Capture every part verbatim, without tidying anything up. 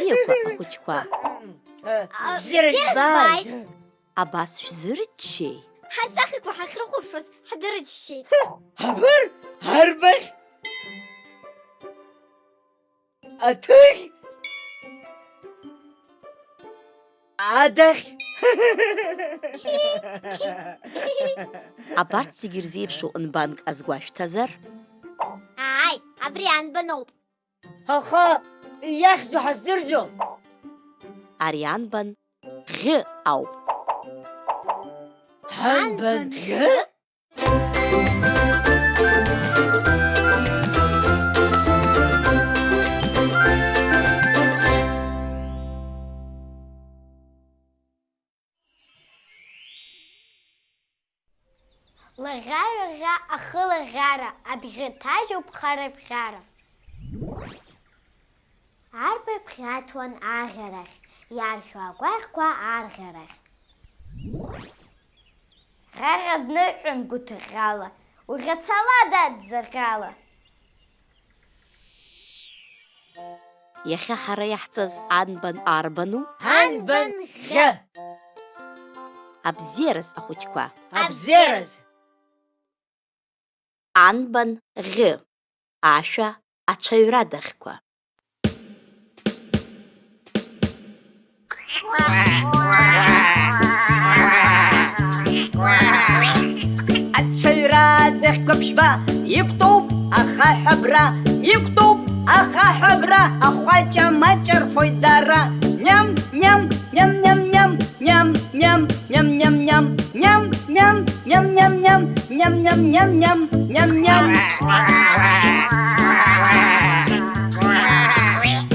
Иақәа ахәыҷқәа. Бзиара жәбааит! Абас шәзырччеи? Ҳасахьақәа ҳахьрыхәаԥшуаз ҳдырччеит. Абар, арбаӷь! Аҭыӷь! Адахь! Абарҭ зегьы ирзеиԥшу нбанк азгәашәҭазар? Ааи, абри анбаноуп. Аха иахьӡу ҳаздырӡом. Ари анбан ӷьы ауп. Анбан ӷьы? Лаӷьа-ҩаӷьа ахы лаӷьара, абӷьы ҭажьуп хара ԥҟьара. Арбаӷь ԥхьаҭуан аӷьарахь, иаршәуа агәаӷьқәа арӷьарахь. Ӷьаӷьа дныҳәон гәыҭыӷьӷьала, уӷьацала, дад, ӡырӷьала. Иахьа ҳара иаҳҵаз анбан арбану? Анбан ӷьы! Абзиараз, ахәыҷқәа! Абзиараз! Анбан ӷьы, ашәа аҽаҩрадахьқәа. Аҽаҩрадахьқәа ԥшьба иқәтәоуп ахаҳә абра, иқәтәоуп ахаҳә абра, ахәаҷа маҷ рфоит дара. Ням, ням, ням, ням, ням. Ням, ням, ням, ням, ням. Ням, ням, ням, ням, ням. Ням, ням, ням, ням, ням, ням.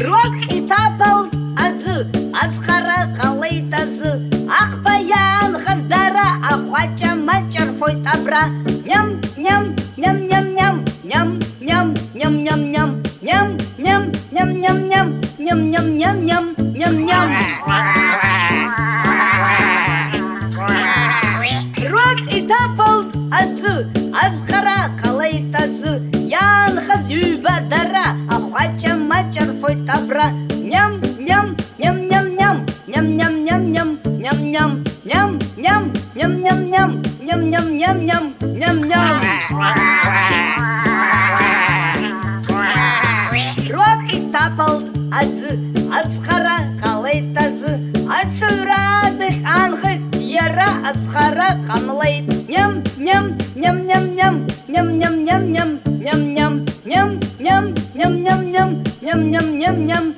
Руак иҭабалт аӡы, азхара ҟалеит азы. Аӷба иаанхаз дара ахәаҷа маҷ рфоит абра. Ням, ням, ням, ням, ням. Ням, ням, ням, ням, ням. Ням, ням, ням, ням, ням. Ням, ням, ням, ням, ням, ням. Руак иҭабалт аӡы, азхара ҟалеит азы. Иаанхаз ҩба дара, ахәаҷа маҷ рфоит абра. Ням, ням, ням, ням, ням. Ням, ням, ням, ням, ням, ням. Ням, ням, ням, ням. Ням, ням, ням, ням, ням, ням. Руак иҭабалт аӡы, азхара ҟалеит азы. Аҽаҩра адыхь аанхеит иара, азхара ҟамлеит. Ням, ням, ням, ням, ням. Ням, ням, ням, ням, ням, ням. Ням, ням, ням, ням, ням. Ням, ням, ням, ням,